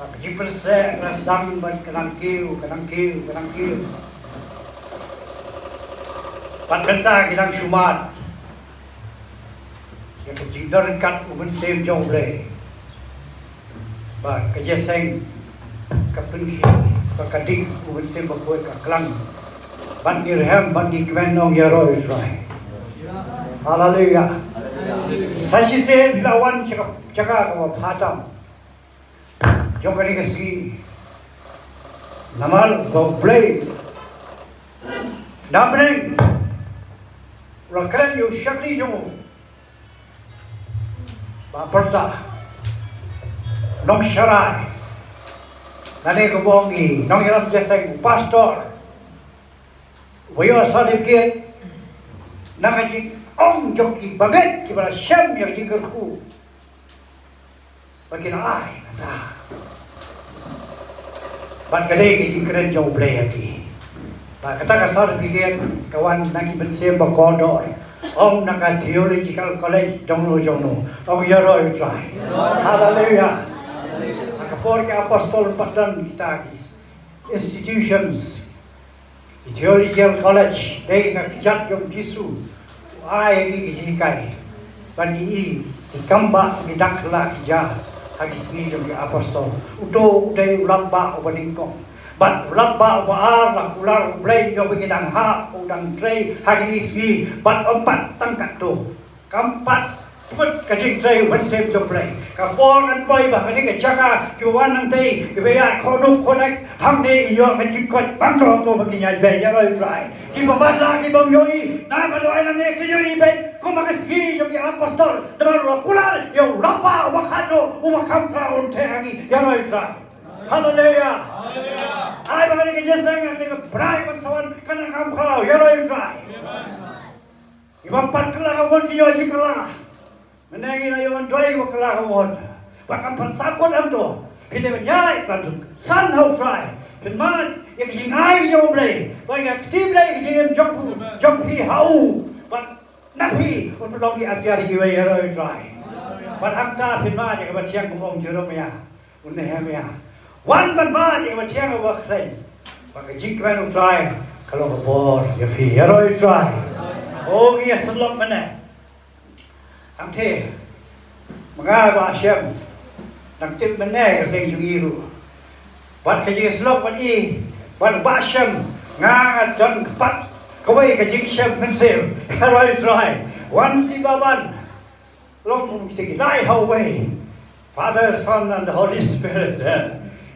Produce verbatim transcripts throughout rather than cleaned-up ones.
Ka jingpynseh ka la sdang bad ka nang kiew, ka nang kiew, ka nang kiew. Bad mynta ki nang sumar ïa ka jingdon ryngkat u Mynsiem jong U Blei. Ba ka jingïaseng ka pynkhih, ba ka ding u Mynsiem Bakhuid ka klang. Bad ngi rhem, bad ngi kmen, ong ïaroh ïa U Trai. Haleluia. Sa shisien phi la wan sha ka jaka kaba bha tam jong kane ka sngi. Namar ba U Blei na bneng u la kren ïa u shakri jong u ba pyrta nongsharai, lane kumba ong i nongïalam jingïaseng, u pastor, uba ïoh certificate na ka jingong jong ki bangeit kiba la shem ïa ka jingkyrkhu ba ki la ai kata. Bad ka dei ka jingkren jong U Blei ïa ki. Bad kata ka certificate ka wan na ki mynsiem ba kordor, ong na ka Theological College jongno jongno. Ong ïaroh ïa U Trai. Haleluia. Ha ka por ki apostol pat don kita ki institutions, ki Theological College, dei ka kjat jong U Jisu u ai ïa ki ki jinghikai. Bad i, i kam ba ki dak la ki ja ha ki sngi jong ki apostol. Uto u dei u lap ba uba nyngkong. Bad u lap ba uba ar la kular U Blei ïa uba ki dang hap, u dang trei ha kine ki sngi. Bad ym pat tang katto, kam pat put ka jingtrei u Mynsiem jong U Blei. Ka por ngan poi ba ha kane ka jaka kiba wan nangtei kiba ïa khonuk khonek hangne ïoh ka jingkoit bang to to ba ki ñiah beh, ïaroh ïa U Trai. Kiba bad la kiba ym ïohi na ka dawai nangne ki ïohi beh kumba ka sngi jong ki apostol. Namar u la kular ïa u lap ba uba khadduh uba kham khraw un theh ha ngi, ïaroh ïa U Trai. Haleluia. Ai ba kane ka jingïaseng, kane ka bnai ban sa wan kan nang kham khraw, ïaroh ïa U Trai. Kiba pat kylla ka wot ki ïoh jingkylla. Mynne ngi la ïoh ban duwai ba kylla ka wot. Ba kam pat sahkut hangto. Phi dei ban ïaid ban san ha U Trai. Pynmad ïa ka jingai jong U Blei. Ba ïa ka kti Blei ka jingim jong phi, jong phi ha u. Bad na phi un pynlong ki atiar iwei, ïaroh ïa U Trai. Bad hangta pynmad ïa kaba thiang kumba ong Jeremaïah, u Nehemiah. Wan ban mad ïa kaba thiang kaba khlaiñ. Ba ka jingkmen U Trai ka long ka bor ïa phi, ïaroh ïa U Trai. O ngi ïa sylloh mynne. Hangte ma nga Bah Shem, nang tip mynne ka seng jong ngi ruh. Bad ka jingsylloh bad i, bad Bah Shem, nga nga don kpat kawei ka jingshem mynsiem. Ïaroh ïa U Trai. Wan shi ba ban long kum ki lai ha uwei, Father, Son and the Holy Spirit.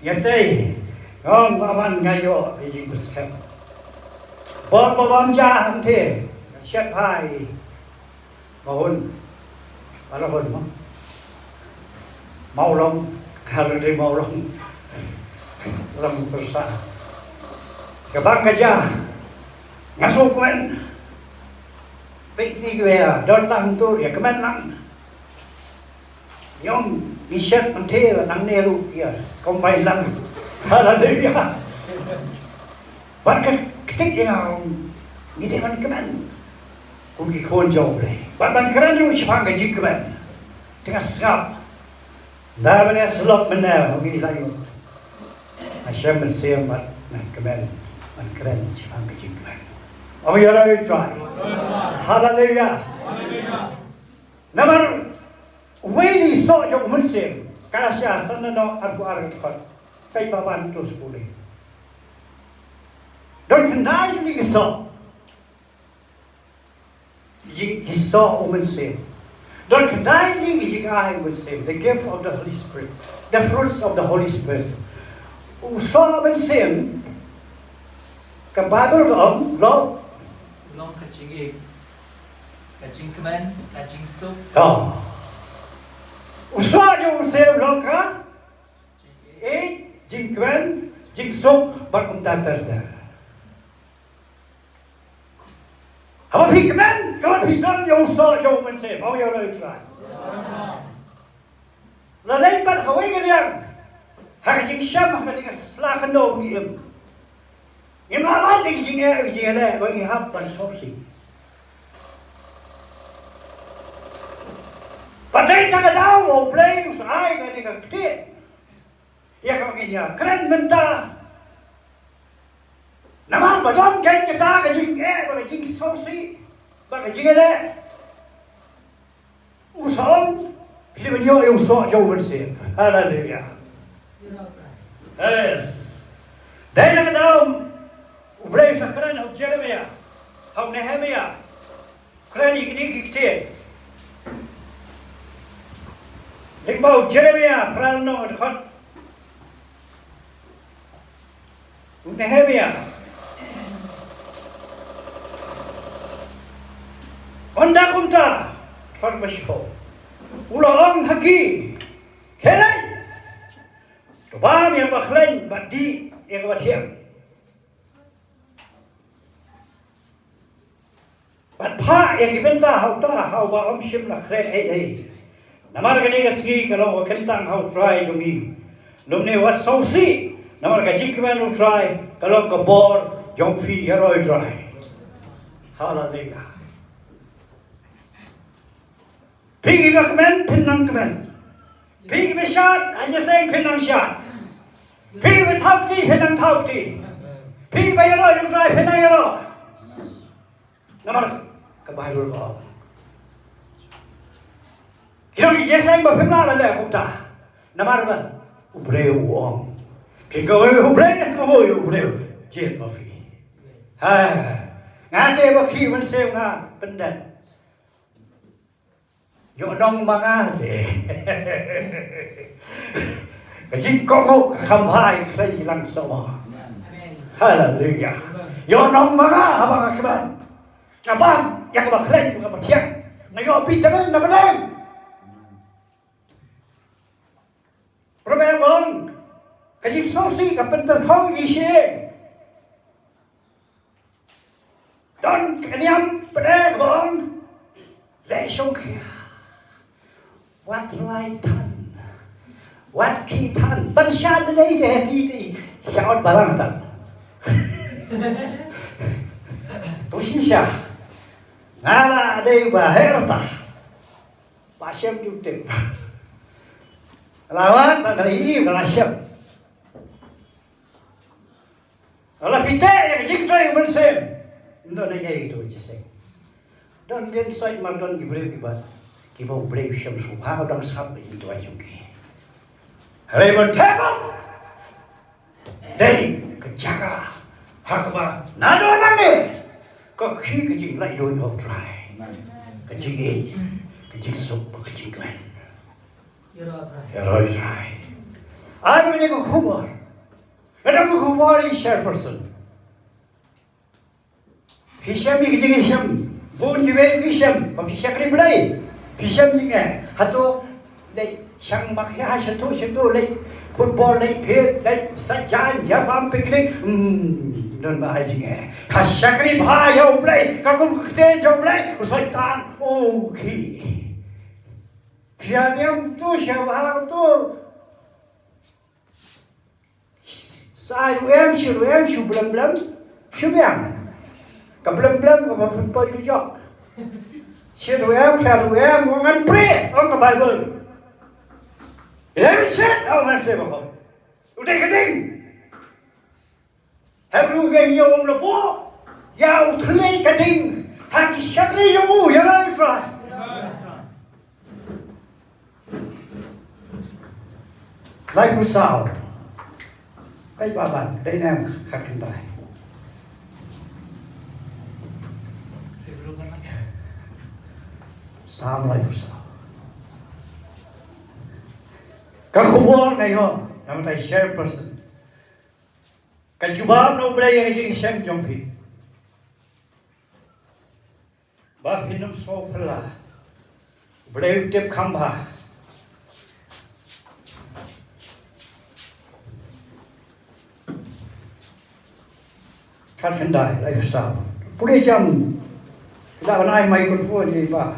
Ïa tei ngong ba ban nga ïoh ka jingpyrshang. Bor ba bam ja hangte nga shet bha i. Mahun. Ba la hun mo. Mawlong. Ka la dei Mawlong. Long pyrsa. Ka bang ka ja. Nga sngewkmen. Peit ni ki wei, don lang tur ïa kmen lang. Ïong, ngi shet mynta nangne ruh ïa combine lang. Haleluia. Bad ka ktik ïa nga, ngi dei ban kmen kum ki khun jong U Blei. Bad ban kren ruh shaphang ka jingkmen. Te nga sngap. Nda ban ïa slok mynne, ngi la ïoh. Hashem mynsiem bad ngan kmen ban kren shaphang ka jingkmen. Ong ïa U Trai. Haleluia. Namar uwei na ki soh jong u Mynsiem, Galatia san, na arphew ar, dkhot khatwei ba wan to sha pule. Don khyndai na ki soh. Ki jing, ki soh u Mynsiem. Don khyndai na ki jingai u Mynsiem. The gift of the Holy Spirit. The fruits of the Holy Spirit. U soh u Mynsiem, ka Baibl ka ong, long, long ka jingïeit, ka jingkmen, ka jingsuk. To. U soh jong u Mynsiem long ka jingïeit, jingkmen, jingsuk, bad kumta ter ter. Haba phi kmen, ka wan phi don ïa u soh jong u Mynsiem, ong ïa U Trai. La leit pat ha kawei ka liang, ha ka jingshem, ha ka jingïasla khyndew ngi im. Ngim lah lait ïa ki jingeh, ïa ki jingeh, ba ngi hap ban sngewsih. Ba dei kata ka daw ba U Blei u sa ai kane ka ktien. Ïa ka ngin ïa kren mynta. Namar ba don kein kata ka jingeh, ba ka jingsngewsih, ba ka jingeh. U Saul, phi ban ïoh ïa u soh jong u Mynsiem. Haleluya. Yes. Dei na ka daw, U Blei u sa kren ha u Jeremia, ha u Nehemia. Kren ïa kine ki ktien. Lyngba u Jeremia, phra lynnong, dkhot. U Nehemia. Ynda kumta, dkhot ba shiphew, u la ong ha ki, khie leit, to bam ïa kaba khleiñ bad dih ïa kaba thiang. Bad phah ïa ki bynta ha uta ha uba ym shym la khreh ei ei. Namar kane ka sngi ka long kaba kyntang ha U Trai jong ngi. Lymne wat sngewsih, namar ka jingkmen U Trai ka long ka bor jong phi, ïaroh ïa U Trai. Haleluya. Phi kiba kmen, phin nang kmen. Phi kiba shad, ha jingïaseng phin nang shad. Phi kiba thaw kti, phin nang thaw kti. Phi kiba ïaroh ïa U Trai, phin nang ïaroh. Namar ka Baibl ka ong, ki long ki jingïaseng ba phim lah ban leh kumta. Namar ba U Blei u ong, phi kawei U Blei, kawei U Blei, jied ma phi. Ha, nga te ba phi Mynsiem nga pyndep. Ïoh nong ma nga te. Ka jingkohnguh ka kham bha ïa ka khlei lang sawdong. Haleluya. Ïoh nong ma nga haba nga kmen. Nga bam ïa kaba khlaiñ, kaba thiang. Nga ïoh vitamin na bneng. Proverb ong, ka jingsngewsih ka pyntyrkhong ïa ki shyieng. Don ka niam pdeng kaba ong, leh shong khia. Wat rwai than. Wat khih than. Ban shad lei te, te, te. Shad balang than. Ko shisha. Nga la dei ba her ta. Ba shem ju tip. La wan ba ka la i ba la shem. Lada phi teh ïa ka jingtrei u Mynsiem, ym don ei ei to jingïaseng. Don jingïaseng mar don ki briew kiba, kiba U Blei u shem sngewbha, u dang sngap ïa ka jingtrei jong ki. Hynrei ban teh bad dei ka jaka ha kaba naduh nangne ka khih ka jinglaitluid ha U Trai, ka jingïeit, ka jingsuk bad ka jingkmen. Ïaroh ïa U Trai. Ai mynne ka khubor. Ka dang ka khubor ïa i chairperson. Phi shem ïa ka jingïashem. Bun kiwei ki shem. Ba phi shakri Blei. Phi shem jingeh. Hato leit shang mak ha shato shato, leit football, leit phet, leit sa jaiñ, ïa bam picnic. Hmm, don ba ai jingeh. Ha shakri bha ïa U Blei, ka kum ka ktien jong U Blei, u Soitan u khih. Phi ïa niam tu, sha bha tu. Sa ai ruh em, shi ruh em, shu blem blem, shu biang. Ka blem blem kaba pynpoi ka jok. Shi ruh em, sha ruh em, ong ngan prie, ong ka Baibl. Em shet, ong ngan shet ba ko. U dei ka ding. Hebru ngi ong la buh ïa U Trai ka ding ha ki shakri jong u, ïa la Israel. Laiphew saw. Kai ba ban, dei nem khatkhyndai. Salm laiphew saw. Ka khubor nga ïoh na ka bynta i chairperson. Ka jubab na U Blei ïa ka jingshem jong phi. Ba phin ym sngewphylla. U Blei u tip kham bha. Khatkhyndai, laiphew saw. Pule jam. Phi lah ban ai microphone ïa i Bah.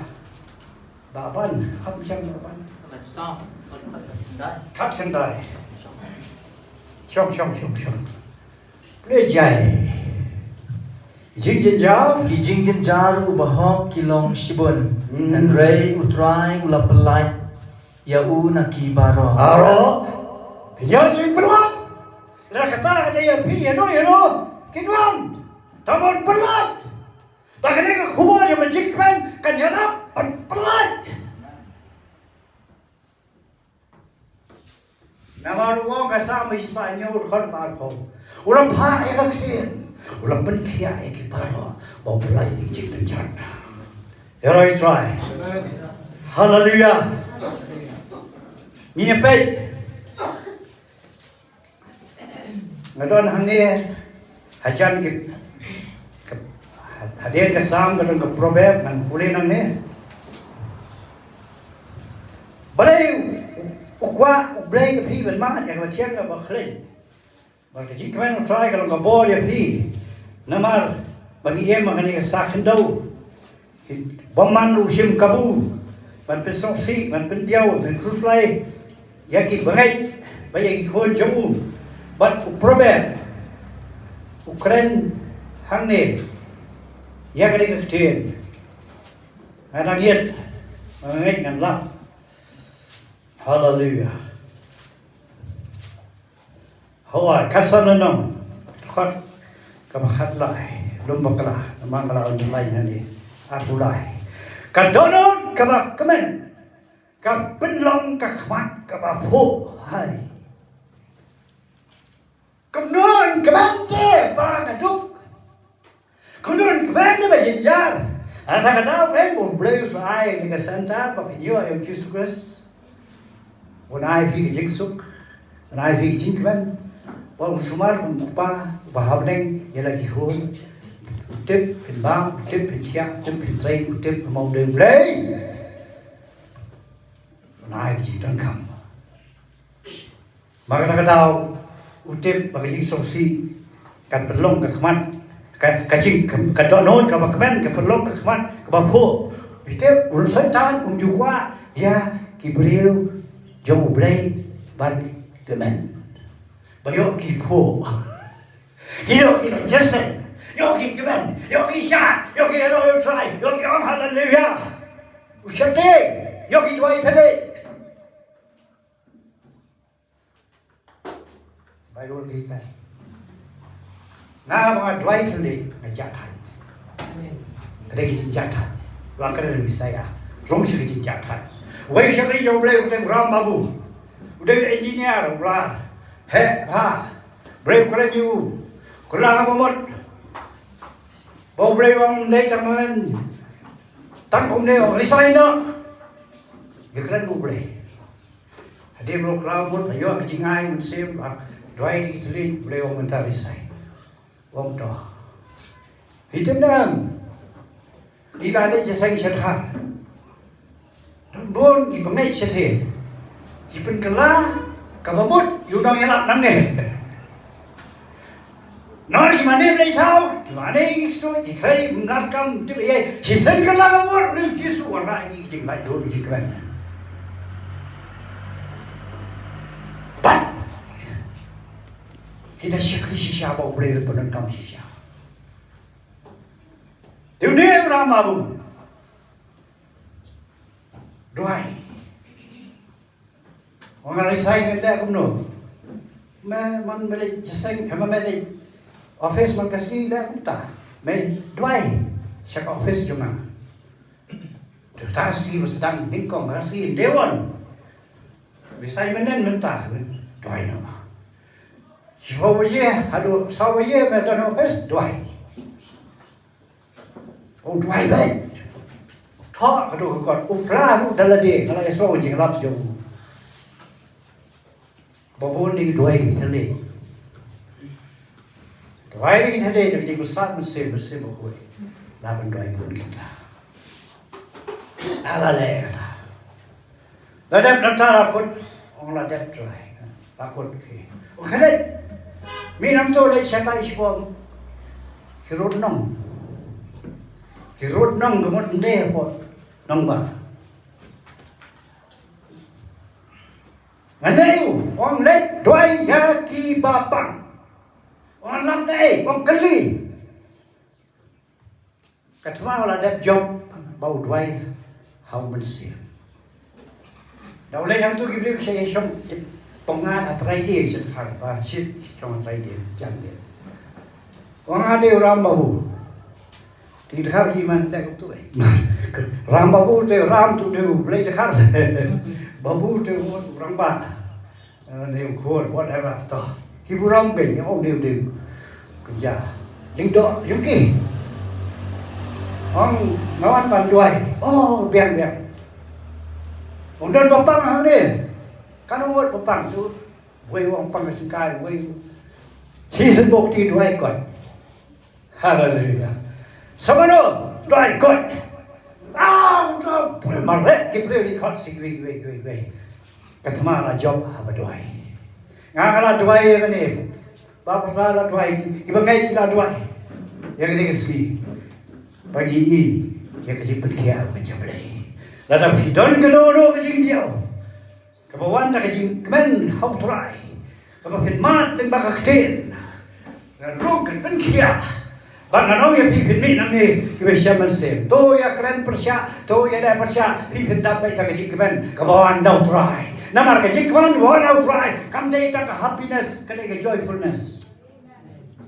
Bah Ban, ap jam Bah Ban. Laiphew saw. Khatkhyndai. Khatkhyndai. Shong, shong, shong, shong. Pule jai. Jingjynjar. Ki jingjynjar u bahok ki long shibun. Hmm. Hynrei U Trai u la pyllait ïa u na ki baroh. Baroh. Ïa jingpynlait. Lada kata ka dei ïa phi, ïa no, ïa no, kin wan. Tang ban pynlait. Ba kane ka khubor ïa ka jingkmen kan ïarap ban pynlait. Namar u ong ka Salm shispah hynñiew dkhot ba arphew, u la phah ïa ka ktien, u la pynkhiah ïa ki baroh ba u pynlait ïa ki jingpynjot. Ïaroh ïa U Trai. Haleluia. Ngin ïa peit. Nga don hangne hajan ki, ki, hadien ka Salm ka don ka Proverb, ngan pule nangne. Balei u kwah U Blei ïa phi ban mad ïa kaba thiang kaba khlaiñ? Bad ka jingkmen U Trai ka long ka bor ïa phi. Namar ba ngi im ha kane ka sla khyndew, bymman u shim kabu ban pynsngewsih, ban pynbiang, ban khuslai ïa ki bangeit bad ïa ki khun jong u. Bad u Proverb u kren hangne ïa kane ka ktien. Nga dang ïeit, nga ngeit ngan lap. Haleluia. Hawaii, khatsan lynnong, dkhot kaba khatlai, lum bakla, namar nga la wan lai hangne, arphew lai. Ka dohnud kaba kmen ka pynlong ka khmat kaba phuh, hai. Kumno kmen te ba ka duk. Kumno kmen te ba jynjar. Hata ka daw, eh, U Blei u sa ai ïa ka center ba pynïoh ïa U Jisu Khrist. Un ai phi ka jingsuk, un ai phi ka jingkmen. Ba un sumar kum u kpa uba ha bneng ïa la ki khun. U tip phin bam, u tip phin thiah, u tip phin trei, u tip ba u dei U Blei. Un ai ka jingdonkam. Mar kata ka daw, u tip ba ka jingsngewsih kan pynlong ka khmat, ka, ka jing, ka, ka dohnud kaba kmen kan pynlong ka khmat kaba phuh. U tip, u Soitan um ju kwah ïa ki briew jong U Blei ban kmen. Ba ïoh ki phuh. Ki ïoh ki leh jingïaseng, ïoh ki kmen, ïoh ki shad, ïoh ki ïaroh ïa U Trai, ïoh ki ong haleluia. U sheptieng, ïoh ki duwai thylliej. Baibl ka hikai. Nga ba nga duwai thylliej nga jah thait. Amen. Ka dei ka jingjah thait. Ba ka dei Messaïah. Rung sha ka jingjah thait. Wei sha ka ri jong U Blei u dei u Ram Babu. U dei u engineer u la heh bha. Blei u kren ïa u. Kylla nga ba mut. Ba U Blei u ong ym dei tang ma men. Tang kumne u resign noh. Ngi kren U Blei. Hadien ba u kylla mut, la ïoh ka jingai mynsiem, la duwai ïa ki thylliej, U Blei u ong mynta resign. U ong to. Phi tip ne em? Phi la leit jingïaseng sha Dhar. Don bun ki bangeit shatei ki pynkylla kaba mut ïa u nongïalap nangne. Nor ki mane blei thaw, ki mane ki sngewthuh, ki khlei mlien kam tip ïa ki seng kylla kaba mut, u Jisu u wanrah ïa ki jinglaitluid jingkmen. Bad ki da shakri shisha ba U Blei u pyndonkam shisha. Te une u Ram Babu. Duwai. Ong nga resign, leh kumno? Me man me leit jingïaseng, me me leit office man ka sngi, leh kumta. Me duwai sha ka office jong nga. Te ta sngi ba sdang nyngkong, ka sngi ym dei wan. Resign mynnin mynta, duwai noh. Shiphew baje haduh saw baje me don office, duwai. U duwai beit. Thoh ka dei ka kot, u Blei ruh da lade, nga la ïohsngew jingïalap jong u. Ba bun ki duwai ki thylliej. Duwai ki thylliej, da ka jingpyrsad mynsiem, mynsiem bakhuid. La ban duwai bun kita. La leh kata. La dep nangta la kut, ong la dep Trai. La kut ki. Ong khlem. Mih nangto leit shatai shibun. Ki rud nong. Ki rud nong ka mut nde hapoh nongbah. Ngan leit u, ong leit duwai ïa ki ba pang. Ong lap dei, ong kylli. Ka thma u la dep jop ba u duwai ha u mynsiem. Da u leit hangto ki briew ki shong, Ong nga, a trai de sha dkhar ba shit, ong a trai de, jan de. Ong nga de u Ram Babu. Ti dkhar ki man de tu. Ram Babu de, Ram tu de u Blei dkhar. Babu de u Ram ba. Ne u khor, whatever to. Ki burom ke, ong de de. Kunja. Ding do, yung ki. Ong nga wan ban duai. Oh, biang biang. Ong don bapang hang de. Kan ong wot bapang tu. Wei wang pang singkai, wei. Season bok ti duai kot. Haleluya. Samano duai kot. Ah, uta pule maret ki pule ni kot si wei wei wei wei. Katma la jop haba duai. Nga la duai ïa kane. Baphrang la duai. Iba ngai ki la duai. Ïa kane ka sngi. Pagi i. Ïa ka jingpynkhiah ka jingblei. Lada phi don kano kano ka jingdiaw. Kaba wan da ka jingkmen ha U Trai. Kaba phin mad lyngba ka ktien. Ngan rung kan pynkhiah. Ba ngan ong ïa phi phin mih nangne kiba shem mynsiem. To ïa kren pyrshah, to ïa leh pyrshah, phi phin dap beit da ka jingkmen kaba wan da U Trai. Namar ka jingkmen ba wan da U Trai kam dei tang ka happiness, ka dei ka joyfulness.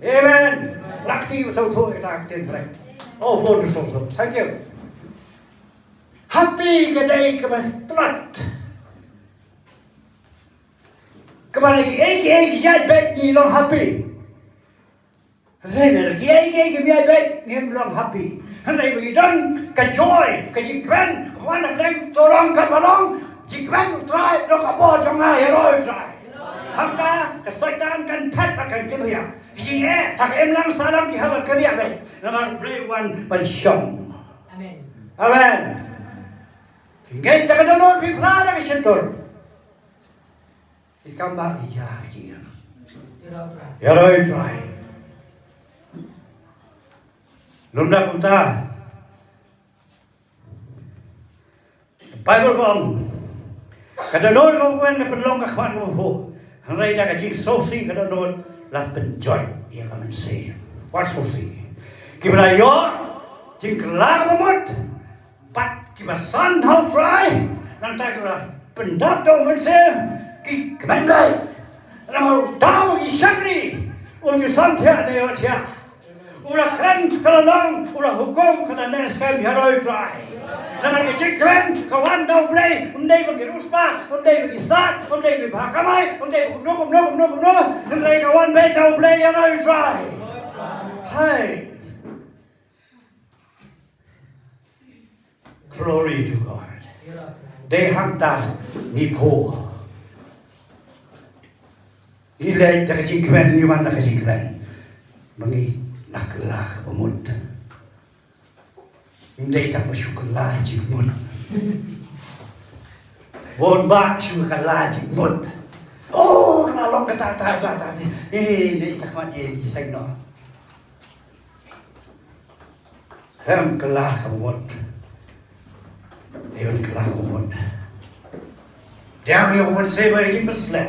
Amen. Lak ti u sawthuh ïa ka ktien Blei. Oh, bun u sawthuh. Thank you. Happy ka dei kaba tlot. Kaba leh kiei kiei ki ïaid beit ngi long happy. Hynrei leh kiei kiei kim ïaid beit ngim long happy. Hynrei ba ngi don ka joy, ka jingkmen, ka wan na pdeng to long kaba long, jingkmen U Trai, long ka bor jong nga ïa U Trai. Hangta ka Soitan kan phet bad kan kynriah. Ki jingeh ha ka imlang sahlang ki hap ban kynriah beit. Namar U Blei u wan ban shong. Amen. Amen. Ngeit da ka dohnud phi phla da ka shyntur. Phi kam ba phi ïa ka jingim. Ïa roi Trai. Lum da kumta. Bible ka ong. Ka dohnud ka ong ka pynlong ka khmat ka pynphuh. Hynrei da ka jingsngewsih ka dohnud la pynjot ïa ka mynsiem. Wat sngewsih. Kiba la ïoh jingkylla ka mut. Bad kiba san ha U Trai, nangta kiba pyndap da U Mynsiem, ki kmen dei. Namar uta uba ki shakri, um ju san thiah ne ïoh thiah. U la kren ka la long, u la hukum ka la neh skhem ïa roi U Trai. Namar ka jingkren ka wan da U Blei, um dei ba ki riewspah, um dei ba ki stad, um dei ba ki bha kamai, um dei ba kumno kumno kumno kumno. Hynrei ka wan beit da U Blei ïa roi U Trai. Hai. Glory to God. Dei hangta ngi phuh. Ngi leit da ka jingkmen, ngi wan da ka jingkmen. Ba ngi la kylla kaba mut. Ym dei tang ba shu kylla jingmut. Bun ba shu kylla jingmut. Oh, la long kata kata kata. Eh, dei tang ba eh jingmut. Khlem kylla ka mut. Dei ban kylla ka mut. Dei ban ïoh ban sngewbha ïa ka jingpynshlur.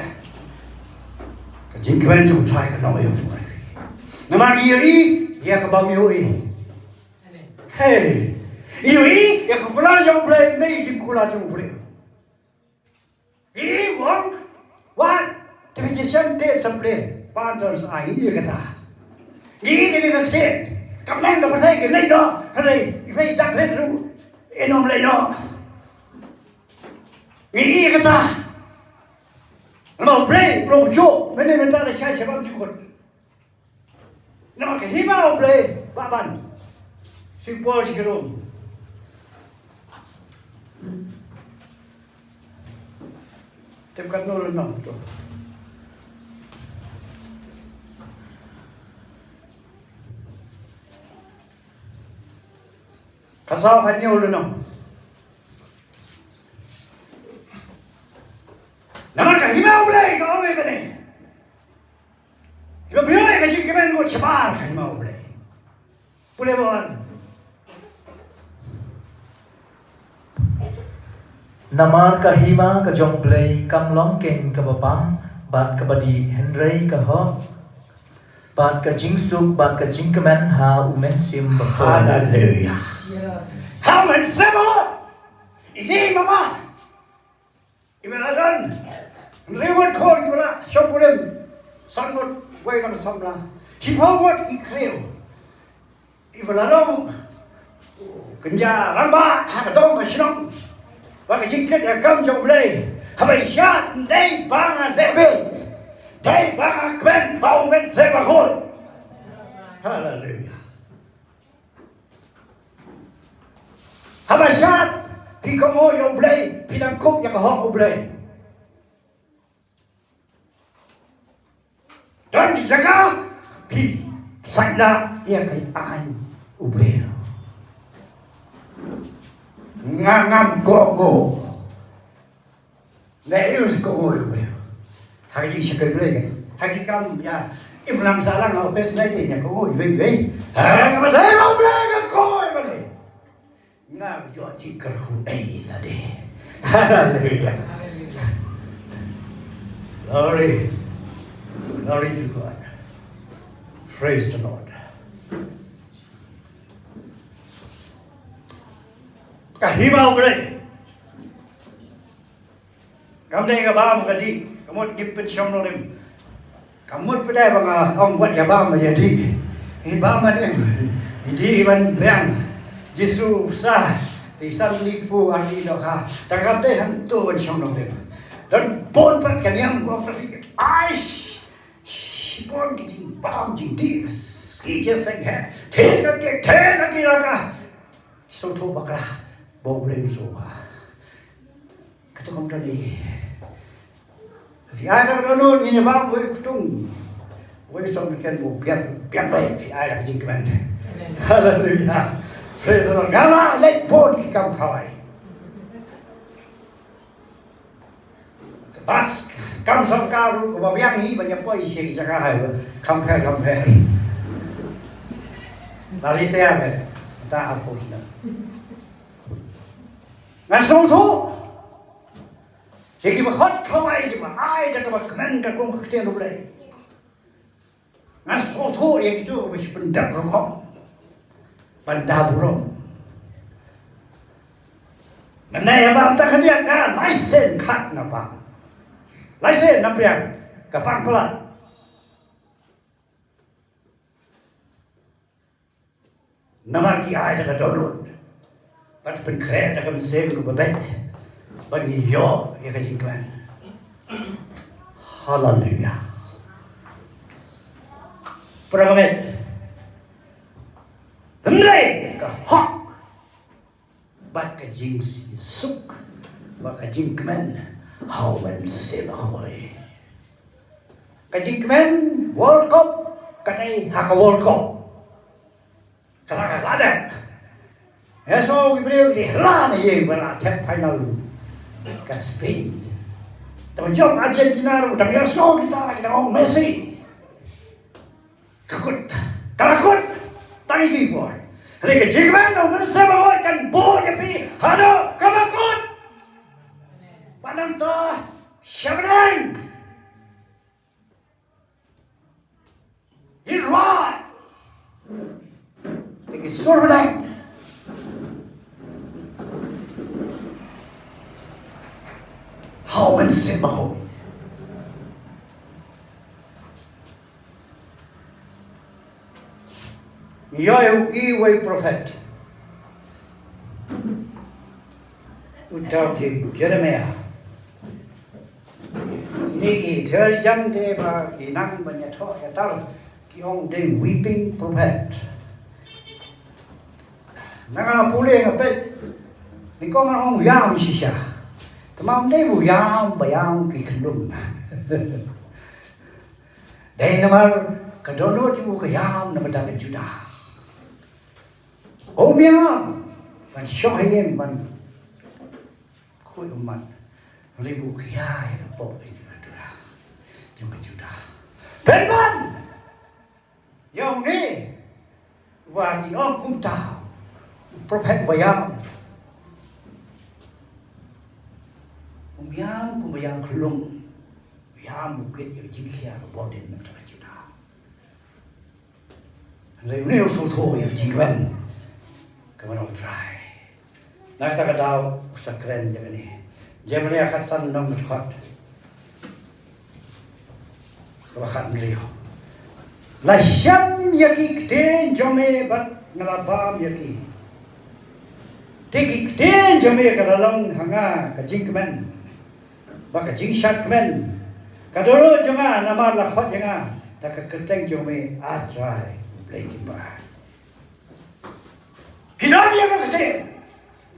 Ka jingkmen jong U Trai kan long ïa u. Namar ïohi ïa ka bym ïohi. Hei. Ïohi ïa ka kular jong U Blei, ne jingkular jong U Blei. Ngi ong, wat, te ka jingshang te sa Blei, pan ton sa ngi ïa kata. Ngi ïa kata, kam nang da pathai ka lei no, ka lei, i pei dak lei ru, e nom lei no. Ngi ïa kata. Namar Blei, u long ju, mynne mynta da shai shabam jukut. Namar ka hima U Blei, ba ban. Sing Paul shi rum. Tem kat nol enam tu. Ka saw ka hynñiew lynnong. Namar ka hima U Blei ka ong ïa kane. Kiba pynïoh ïa ka jingkmen ngut shabar ka hima U Blei. Pule ba wan. Namar ka hima ka jong U Blei kam long keiñ kaba bam bad kaba dih, hynrei ka hok bad ka jingsuk bad ka jingkmen ha U Mynsiem Bakhuid. Haleluya. Ha U Mynsiem Bakhuid. Ine i mama. Iba la don. Hynriew ngut khun kiba la shong kurim. San ngut wei lam samla. Shiphew ngut ki khlieh. Iba la long kynja ha ka dong ka shnong. Ba ka jingkit ïa ka kam jong U Blei. Haba i shad, dei ba nga leh bill. Dei ba nga kmen ba U Mynsiem Bakhuid. Haleluya. Haba shad, phi kohnguh ïa U Blei, phi dang kup ïa ka hok U Blei. Don ki jaka phi sait lah ïa ka aiñ U Blei. Nga ngam kohnguh. Nga ïoh kohnguh ïa U Blei. Ha ki jingshakri Blei, ha ki kam ïa im lang sahlang ha ophis, nai te nga kohnguh ïa U Blei. Ha nga ba dei ba U Blei, nga kohnguh ïa U Blei. Nga ïoh jingkyrkhu ei lade. Haleluya. Glory. Glory to God. Praise the Lord. Ka hima U Blei. Kam dei ka bam ka dih, ka mut ngim pynshong nongrim. Ka mut pat dei ba nga ong wat ïa bam ïa dih. I bam ma dei. I dih i ban biang. Jisu u sa. I san ni pu ar ni dohkha. Tang kam dei hangto ban shong nongrim. Don bun pat ka niam ko pat ki. Aish. Shibun ki jingbam jingdih. Ki jingïaseng he. Thir ka ki, thir ka ki laka. Sngewthuh bakla. Ba U Blei u sngewbha. Kata kumta ne. Phi ai da ka dohnud ngin ïa bam wei ktung. Wei song weekend mo biang, biang wei phi ai da ka jingkmen. Haleluya. Praise the Lord. Nga la leit bun ki kam khawai. Bas, kam sorkar ruh kaba biang hi ban ïa poi sha ki jaka hai ba. Kham pher, kham pher. La retire me. Ta ar pos na. Ngan sngewthuh. Ïa kiba khot khawai, kiba ai da kaba kmen da kum ka ktien U Blei. Ngan sngewthuh ïa kito ba shu pyndep rukom ban da burom. Mynne ïa bam ta khyndiat nga lai sien khat nga bam. Lai sien na pyrshah ka bam palat. Namar ki ai da ka dohnud. Bad pynkhreh da ka mynsiem kaba beit. Bad ngi ïoh ïa ka jingkmen. Haleluya. Para bangeit. Hynrei ka hok bad ka jingsuk bad ka jingkmen ha U Mynsiem Bakhuid. Ka jingkmen World Cup ka dei ha ka World Cup. Ka la, ka la dep. Nga sngew ki briew ki dei hla na ïing ba la thep final ka Spain. Tang jong Argentina ruh tang nga sngew kita ki dang ong Messi. Ka kut. Ka la kut. Tang iti por. Hynrei ka jingkmen U Mynsiem Bakhuid kan bud ïa phi haduh kaba kut. Ba nangta sha bneng. Hi rwai. Ki sur bneng. Ha U Mynsiem Bakhuid. Ngi ïohi uwei u prophet. Uta u dei Jeremiah. Kine ki ther jan te ba ki nang ban ïathoh ïatar ki ong dei weeping prophet. Nga nga pule nga peit. Nyngkong nga ong ïam shisha. Te ma ym dei u ïam ba ïam ki khyndung. Dei namar ka dohnud jong u ka ïam na ka bynta ka Judah. Um ïam ban shong ha ïing ban khuid ummat. Hynrei u khia ïa ka pop jong ka Judah. Jong ka Judah. Pynban ïa une uba ki ong kumta u prophet ba ïam. Um ïam kum ba ïam khyllung. Ïam u kit ïa ka jingkhia ka bordin na ka Judah. Hynrei une u sngewthuh ïa ka jingkmen kaba na U Trai. Na kata ka daw u sa kren ïa kane. Jeremiah khatsan, nong dkhot. Kaba khathynriew. La shem ïa ki ktien jong me bad nga la bam ïa ki. Te ki ktien jong me ka la long ha nga ka jingkmen bad ka jingshad kmen. Ka dohnud jong nga namar la khot ïa nga da ka kyrteng jong me, A Trai Blei ki ba. Ki don ïa ka ktien.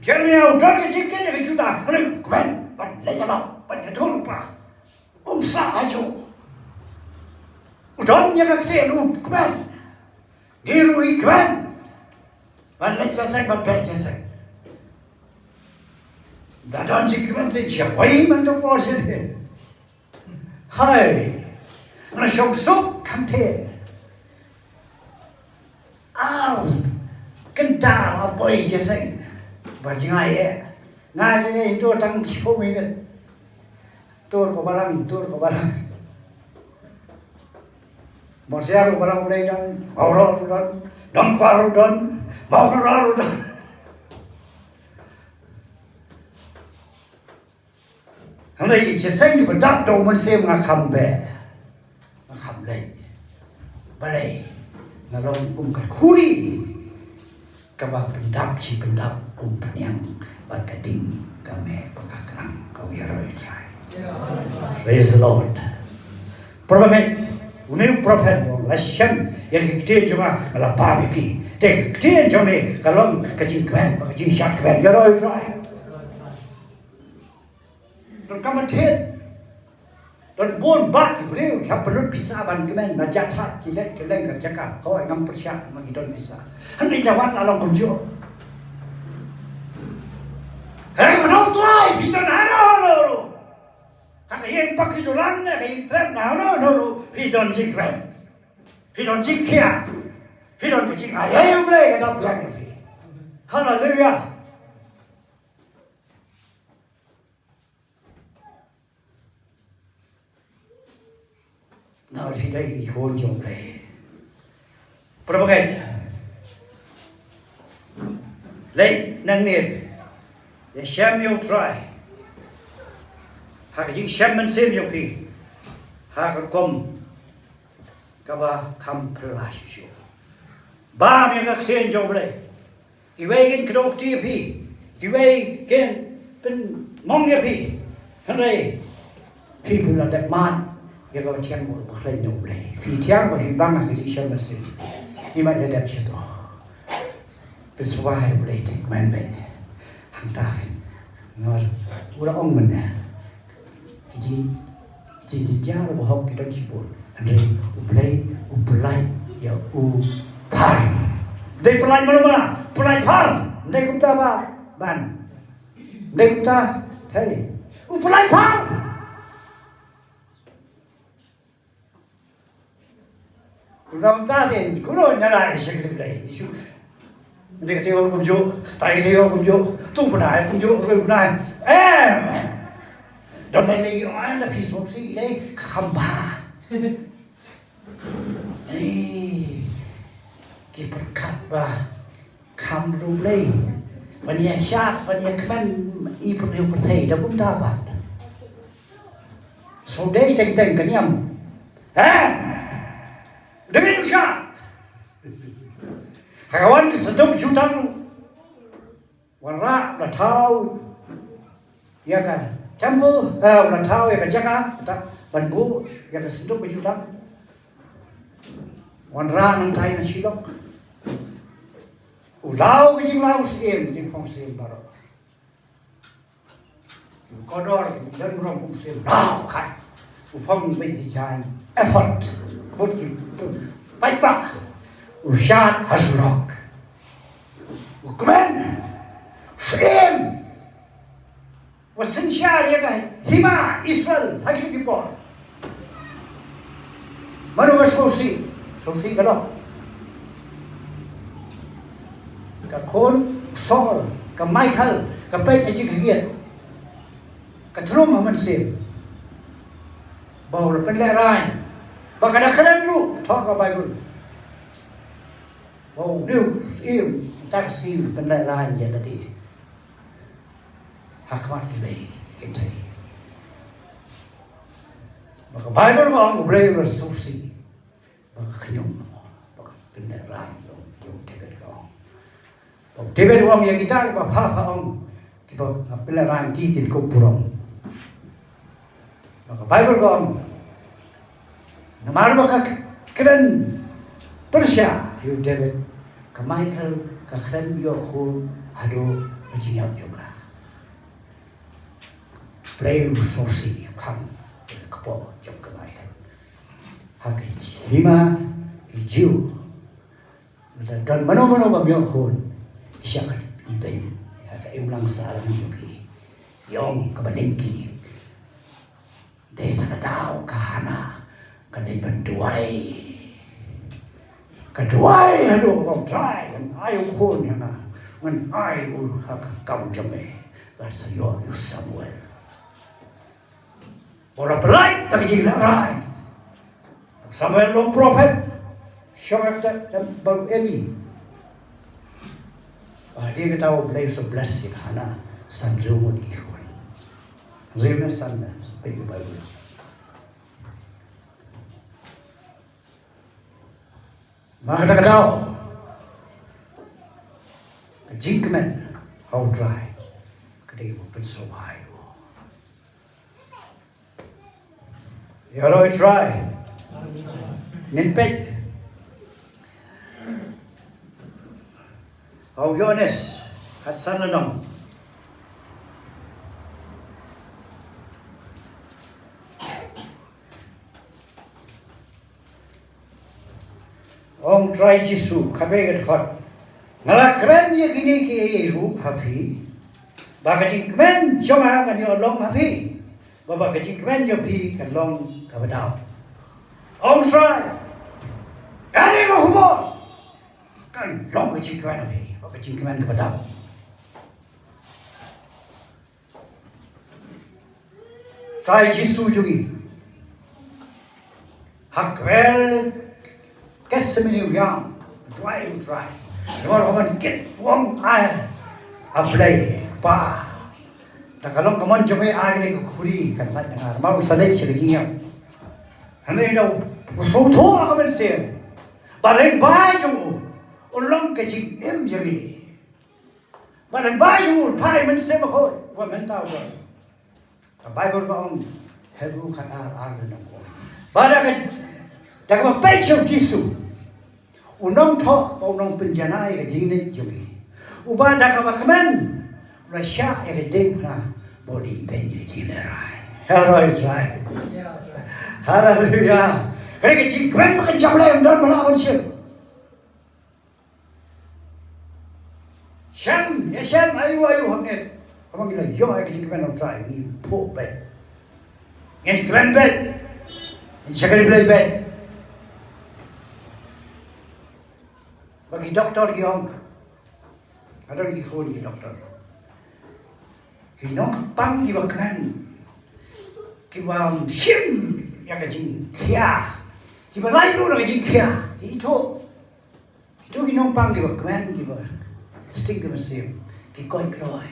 Jeremiah u don ka jingkit ïa ka Judah, kren kmen bad leh ïa la bad ïa thul pa. Um sah ha ju. U don ïa ka ktien, u kmen. Ngi ruh ngi kmen. Ban leit sha seng, ban beh sha seng. Da don jingkmen te sha poi man ka por sha ne. Hai. Nga shong suk kam te. Ar kynta la poi sha seng. Ba jngai eh. Nga ngi ngi to tang shiphew minit. Tur ko balang, tur ko balang. Mawsiar u balang u dei don, Mawro u don, Nongkwar u don, Mawkynror u don. Hynrei shisien ki ba dap da u Mynsiem nga kham beh. Nga kham leit. Balei? Nga long kum ka khuri kaba pyndap shi pyndap, um pynïang bad ka ding ka meh bad ka kyrang ka u ïaroh ïa Trai. Praise the Lord. Prophet, une u prophet u ong, la shem ïa ki ktien jong nga, nga la bam ïa ki. Te ki ktien jong me ka long ka jingkmen bad ka jingshad kmen, ïaroh ïa Trai. Don kam ban thied. Don bun bah ki briew ki hap pynlut pisa ban kmen, ban jahthait, ki leit ki leng ka jaka. Hooid, ngam pyrshah ma ki don pisa. Hynrei da wan la long kumjuh. Hynrei mano Trai, phi don hano hano ruh. Ha ka ïing paki dulan ne ka ïing trep na hano hano ruh, phi don jingkmen. Phi don jingkhiah. Phi don ka jingai ïa U Blei ka dap biang ïa phi. Haleluia. Nangta phi dei ki khun jong U Blei. Para bangeit, leit nangne, ïashem ïa U Trai ha ka jingshem mynsiem jong phi, ha ka rukom kaba kham phylla shuh shuh. Bam ïa ka ktien jong U Blei. Kiwei kin kdew kti ïa phi, kiwei kin pynmong ïa phi. Hynrei phi, phi la dep mad ïa kaba thiang, kaba khlaiñ na U Blei. Phi thiang ba phi bang ha ka jingshem mynsiem. Phi mad ïa dep shato. Pynsngewbha ïa U Blei te kmen beit. Hangta phi. Nga u la ong mynne. Ki jing, ki jingjynjar bahok ki don shibun. Hynrei U Blei u pyllait ïa u phar. Dei pyllait mano mano, pyllait phar. Dei kumta ba ban. Dei kumta, hei. U pyllait phar. Kumta te, kumno ngi la ïa shakri Blei, Jisu. Ngi ka te ïoh kumjuh, tai ka te ïoh kumjuh, tu bnai kumjuh, tu bnai. Em. Don Blei ïoh ai da phi sngewsih Blei kham bha. Ei. Ki pyrkhat ba kham ruh Blei. Ban ïa shad, ban ïa kmen, i pyrkhat ïa pyrthei da kumta bad. Shu dei teng teng ka niam. He? Dei u shah. Ha ka wan ka synduk jutang. Wanrah la thaw ïa ka temple, eh, la thaw ïa ka jaka, ta, ban buh ïa ka synduk ka jutang. Wanrah nangtai na Shilo. U law ka jinglaw syiem, jingphong syiem baroh. Kordor, ki don burom kum syiem, law khat. U phong bad ki jaiñ, ephod, bad ki paidbah. U shad ha surok. U kmen. Syiem. Wa synshar ïa ka hima Israel ha kito ki por. Mano ba sngewsih, sngewsih ka dok. Ka khun Saul, ka Michael, ka peit na jingkhyndiat. Ka thung ha mynsiem. Ba u la pynlehrain. Ba ka da kren ruh, thoh ka Baibl. Ba u dei u syiem, ta ka syiem pynlehrain ïa lade. Ha khmat kiwei ki kynthei. Ba ka Baibl ka ong U Blei u la sngewsih ba ka khñium, ba ka pynlehrain ïa u, ïa u David ka ong. Ba u David u ong ïa kita kiba pha pha ong, kiba nga pynlehrain ki kin kup burom. Ba ka Baibl ka ong, namar ba ka kren pyrshah ïa u David, ka Michal ka khlem ïoh khun haduh ba jingïap jong ka. Blei u sngewsih ïa ka khang, ïa ka kpoh jong ka Michal. Ha ka hima ki Jiw, lada don mano mano bym ïoh khun, ki shah kat ibeiñ ha ka imlang sahlang jong ki. Ïong kaba lyngkhi. Dei ta ka daw ka Hana ka dei ban duwai. Ka duwai haduh ba U Trai, ngan ai u khun ïa nga, ngan ai u ha ka kam jong me. Bad sa ïoh ïa u Samuel. Ba la pynlait da ka jinglehrain. Samuel long prophet. Shong ha ka bynta u Eli. Ba hadien kata U Blei u sa bless ïa ka Hana, san hynriew ngut ki khun. Hynriew ne san ne, sa peit ïa ka Baibl. Namar kata ka daw, ka jingkmen ha U Trai ka dei kaba pynsngewbha ïa u. Ïaroh U Trai. Ngin peit ha u Ïoannis khatsan lynnong. Ong Trai Jisu, khatwei ka dkhot, nga la kren ïa kine kiei ruh ha phi, ba ka jingkmen jong nga kan ïoh long ha phi, ba, ba ka jingkmen jong phi kan long kaba daw. Ong Trai, ïa kane ka khubor kan long ka jingkmen ha phi, ba ka jingkmen kaba daw. Trai Jisu jong ngi ha kwer Gethsemane u ïam, duwai U Trai. Namar u ong, kit, u ong, ai, A Blei Kpa, da ka long ka mon jong me, ai kane ka khuri kan lait na nga. Namar u sa leit sha ka jingïap. Hynrei da u sngewthuh ha ka mynsiem ba lyngba jong u, u long ka jingim jong ngi. Ba lyngba jong u, phai Mynsiem Bakhuid, ba mynta u don. Ka Baibl ka ong, Hebru khatar ar lynnong, ba da ka, da kaba peit sha u Jisu, u nongthoh bad u nongpynjanai ka jingngeit jong ngi, uba da kaba kmen u la shah ïa ka diengphna bad u la ibeiñ ïa ka jinglehrain. Ïaroh U Trai. Haleluya. Ka dei ka jingkmen ba kan jam lem, don ba lah ban shim. Shem, ïa shem aïu aïu hangne. Haba ngi la ïoh ïa ka jingkmen U Trai, ngin phuh beit, ngin kmen beit, ngin shakri Blei beit. Ba ki doktor ki ong, nga don ki khun ki doktor, ki nongpang kiba kmen, kiba shim ïa ka jingkhia, kiba laitluid ïa ka jingkhia, ki ithuh. Kito ki nongpang kiba kmen, kiba sting, kiba siem, ki koit kloi.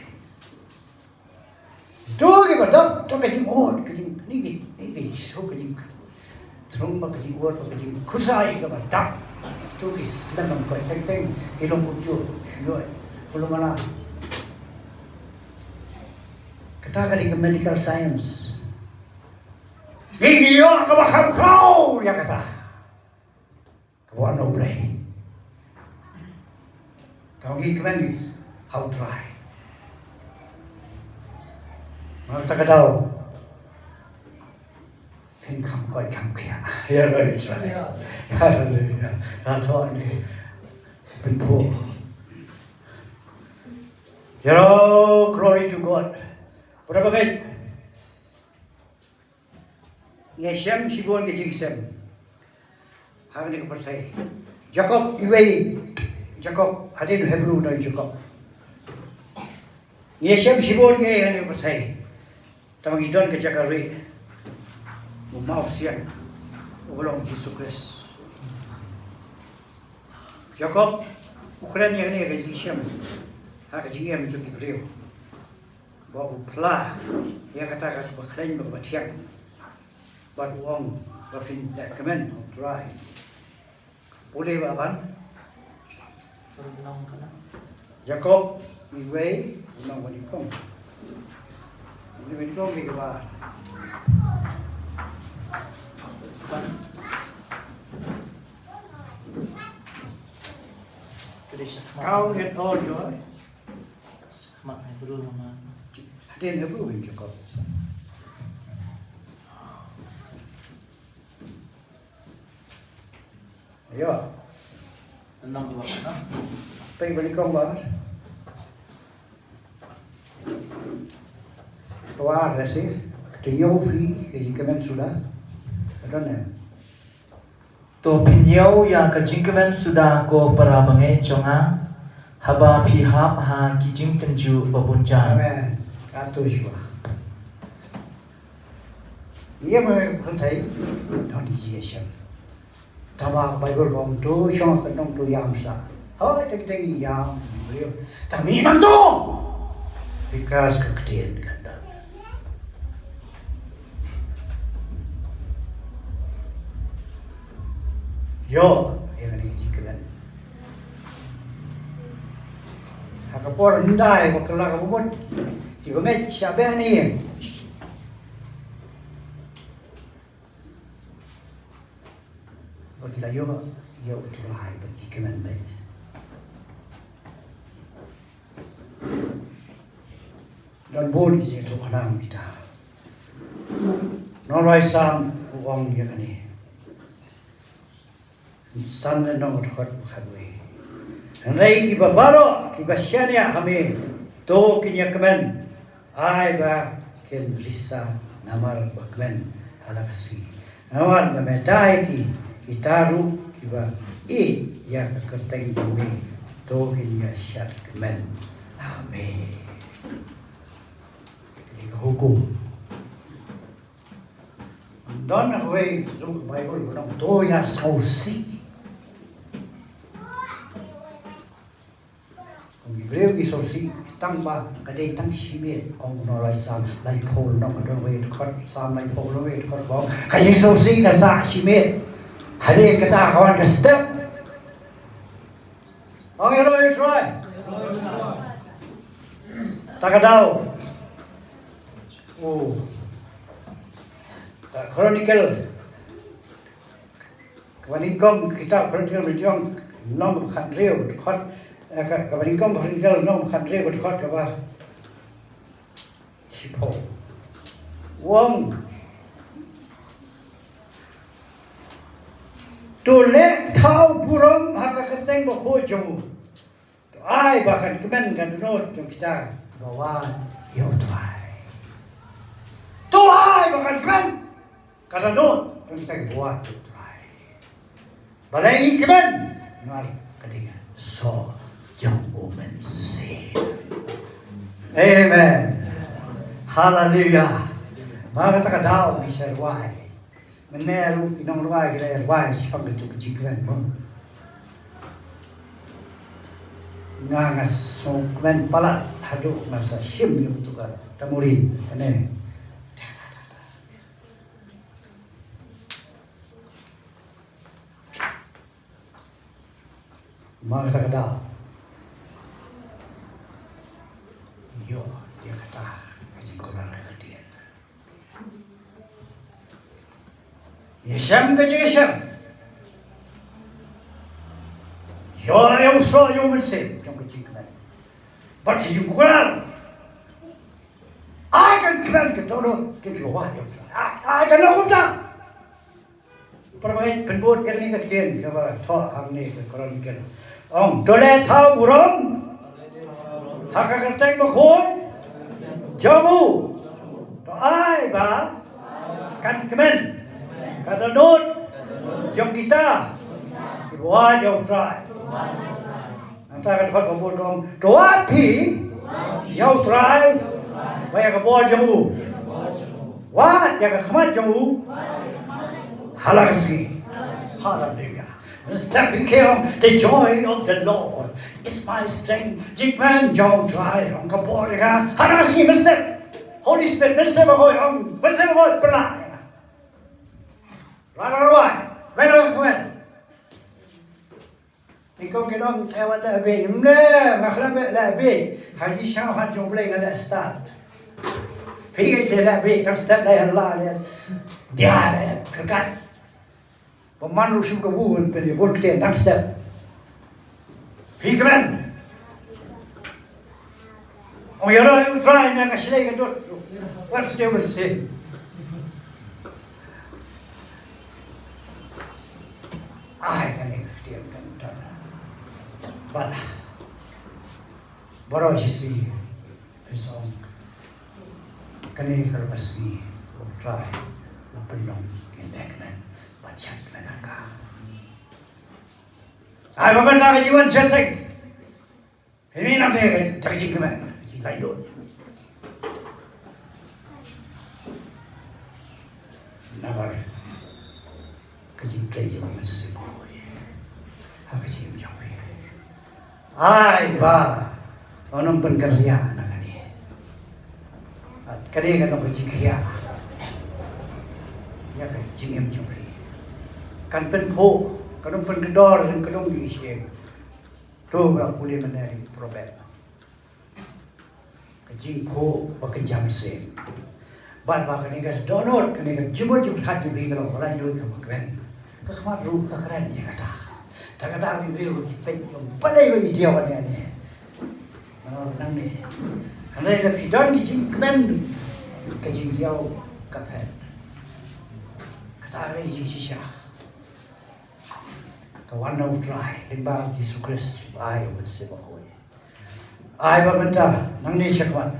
Kito kiba dap, to ka jingud, ka jing, ni ki, ni ki, so ka jing, thrung ba ka jingud, ba ka jingkhuslai kaba dap. Kito ki slem bym koit teng teng, ki long kumjuh, shuh, kulmala. Kata ka dei ka medical science. Ngi ngi ïoh kaba kham khraw ïa kata. Ka wan na U Blei. Tang ngi kmen ha U Trai. Mar ta ka daw phin kham koit kham khia. Ïaroh U Trai. Haleluya. Ka thoh ni pynphuh. Ïaroh, glory to God. Para bangeit. Ngi ïashem shibun ka jingshem ha kane ka pyrthei. Jakob, iwei Jakob, hadien u Hebru u dei Jakob. Ngi ïashem shibun ka ha kane ka pyrthei. Tang ngi don ka jaka rieh, u mawsiang uba long Jisu Khrist. Jakob u kren ïa kane ka jingshem ha ka jingim jong ki briew. Ba u phla ïa kata kaba khlaiñ bad kaba thiang. Bad u ong ba phin ïa kmen, u Trai. Pule ba ban. Jakob, iwei, u nong ba nyngkong. U nong ba nyngkong, di ka ba. Count it all joy. Mat Hebru ma. Hadien Hebru in Jakob. Ayo. Tenang dulu, tenang. Peng balik kong ba. Tuar sih. Tinyo fi, kemeng suda. Adon em. To pynïoh ïa ka jingkmen suda ko para bangeit jong nga, haba phi hap ha ki jingtynjuh ba bun jan. Amen. Katto shwa. Ïa me pynthei don di ji shem. Taba Bible bom to shong ka nong to yam sa. Hoi teng teng yam. Tang mi nang to. Because ka ktien ka don. Ïoh, ïa kane ka jingkmen. Ha ka por hyndai ba kylla ka bamut, ki bangeit sha beh ne. Ba ki la ïoh, ïoh u Trai ba ki kmen beit. Don bun ki jingïathuhkhana kita. Nongrwai Salm u ong ïa kane. Salm lynnong dkhot ba khatwei. Hynrei kiba baroh kiba shaniah ha me, to kin ïa kmen. Ai ba kin risa namar ba kmen ha la ka sngi. Namar ba me dei ki, kita ruh kiba ïeit ïa ka kyrteng jong me, to kin ïa shad kmen ha me. Kane ka hukum. Don kawei ruh Baibl ka ong to ïa sngewsih. Kum ki briew ki sngewsih tang ba ka dei tang shimet, ong u nongrwai Salm laiphew lynnong ka dang wei dkhot, Salm laiphew lynnong wei dkhot ba ong ka ïing sngewsih ka sah shimet. Hadien kata ka wan ka step. Ong ïa u Trai. Ta ka daw. Oh. Ka Chronicle. Kaba nyngkong kitab Chronicle ba nyngkong lynnong khathynriew dkhot, eh, ka, kaba nyngkong Chronicle lynnong khathynriew dkhot kaba shiphew. U ong to leh thaw burom ha ka kyrteng bakhuid jong u. To ai ba kan kmen ka dohnud jong kita kiba wad ïa u Trai. To ai ba kan kmen ka dohnud jong kita kiba wad ïa u Trai. Balei i kmen? Namar ka dei ka soh jong u Mynsiem. Amen. Haleluia. Ma kata ka daw ngi sa rwai. Mynne ruh ki nongrwai ki la rwai shaphang kito ki jingkmen mo. Nga nga sngewkmen palat haduh nga sa shim ïa kito ka tambourine. Kane. Ma kata ka daw. Ïoh ïa kata ka jingkular ka ktien. Ïashem ka jingïashem. Ïoh ïa u soh ïa u mynsiem jong ka jingkmen. Bad ka jingkular. Ai kan kmen ka dohnud ka jingwad ïa u Trai. Ai, ai kan long kumta. Para bangeit, pynbud ïa kane ka ktien kaba thoh hangne ka Chronicle. Ong, to leh thaw burom ha ka kyrteng bakhuid jong u. To ai ba kan kmen ka dohnud jong kita kiba wad ïa u Trai. Nangta ka dkhot ba bud ka ong, to wad phi ïa u Trai bad ïa ka bor jong u. Wad ïa ka khmat jong u ha la ka sngi. Haleluia. Mynstep phi ong, the joy of the Lord is my strength. Jingkmen jong u Trai ong ka bor ïa nga ha la ka sngi mynstep. Holy Spirit mynstep ba hoi ong, mynstep ba hoi pynlah ïa nga. Rwai, rwai, rwai, rwai, rwai. Ni kong ki nong te wat la bih, mle, nga khlem bih la bih. Ha ki shaw hat jong Blei nga la start. Phi ka la bih, tang step la la le. Dia le, kerkat. Ba man ruh shu ka bu, pen bun kte tang step. Phi kmen. Ong ïa rai u trai na ka shlei ka dot. Wat sdei wat sdei. Ai kane ka ktien kan ta. Bad baroh shi sngi phi song. Kane ka ba sngi u trai na pynlong kine kane ba chat kane ka. Ai ba mynta ka jiwan chesek. Ini nang te ka jingkmen ka jinglaitluid. Namar ka jingtrei jong ka mynsiem baroh ha ka jingim jong phi. Ai ba, ong ym pynkylla na kane. Kane ka long ka jingkhia ïa ka jingim jong phi. Kan pynphuh, kan ym pynkdor, kan ym pynkylla. To ba pule mynne ri Proverb. Ka jingphuh ba ka jam sien. Bad ba kane ka dohnud, kane ka jingmut jingpyrkhat jong phi ka long ba la ïoh ka ba kren. Ka khmat ruh ka kren ïa kata. Ta kata ki briew ki peit ïa balei ba i diaw kane ne. Mano nangne. Hynrei lada phi don ki jingkmen ka jingdiaw ka phet. Kata ka dei jingshisha. Ka wan na U Trai, lyngba U Jisu Khrist, ba ai U Mynsiem Bakhuid. Ai ba mynta, nangne shakhmat.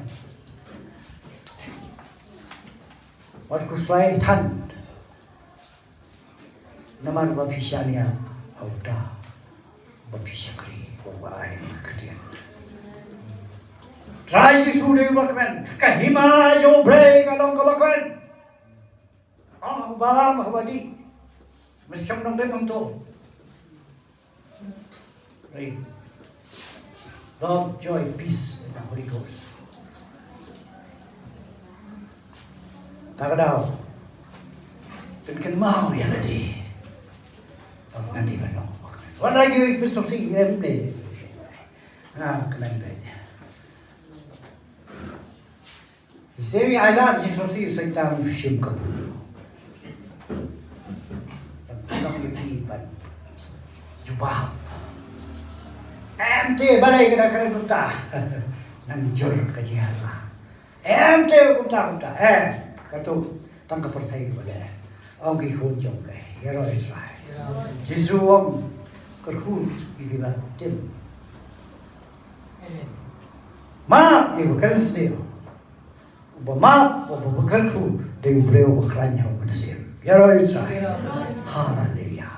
Wat khuslai than. Namar ba phi shaniah ha uta ba phi shakri, ba ai ka ktien. Trai Jisu dei uba kmen, ka hima jong U Blei ka long kaba kmen. Ong ha uba lam ha uba dih. Mynsiem nongrim hangto. Love, joy, peace in the Holy Ghost. Ta ka daw. Pynkynmaw ïa lade. Ong ngan dei ban long. Wat la ïa u pynshongshit ïa u Blei. Nga kmen beit. Shisien ailad Jisu Khrist u sngewthuh shim ka bun. Nong ïa phi ban jubab. Em te balei ka dang kren kumta. Nang jur ka jingïalang. Em te kumta kumta. Em. Kato tang ka pyrthei ba dei. Ong ki khun jong U Blei. Ïaroh Israel. Jisu ong kyrkhu ïa ki ba tim. Map ïa u ba kren sniew. Uba map, uba kyrkhu, dei u briew uba khlaiñ ha u mynsiem. Ïaroh Israel. Haleluya.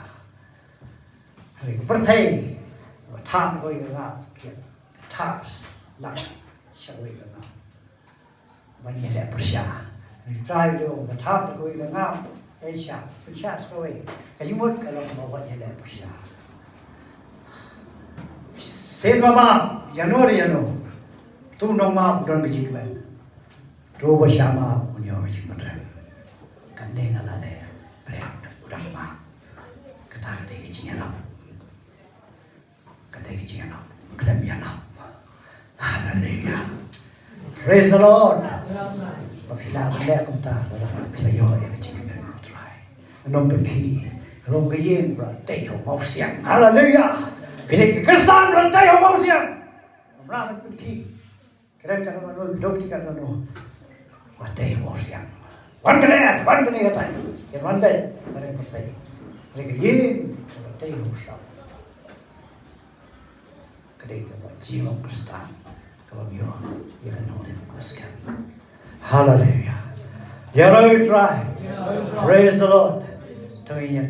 Haleluya. Pyrthei. Ba thap kawei ka ngap, thap lang sha kawei ka ngap. Ban ïaleh pyrshah. Trai u ba thap kawei ka ngap, eh, sha pyrshah sha kawei. Ka jingmut ka long ba ban ïaleh pyrshah. Sien ba map, ïano ïano. Tu nongmap u don ka jingkmen. To ba shah map un ïoh ka jingpynrem. Kan dei na lade, Blei u dang map. Kata ka dei ka jingïalap. Ka dei ka jingïalap. Khlem ïalap. Haleluya. Praise the Lord. Ba phi lah ban leh kumta, ba phi lah ïoh ïa ka jingkmen U Trai. Nongpynkhih. Rung ka ïing ba tei ha u mawsiang. Haleluya. Phi dei ki Khristan ba tei ha u mawsiang. Nongmra nongpynkhih. Kren ka nongno, dok ti ka nongno. Wat tei ha u mawsiang. Wan kane, wan kane ka tai. Kin wan dei, wan dei pyrthei. Dei ka ïing, wat tei ha u mawsiang. Ka dei ka ba jingong Khristan. Ka ba myo, ïa ka nongrim ka skhem. Hallelujah. Ïaroh Israel. Praise the Lord. To ïa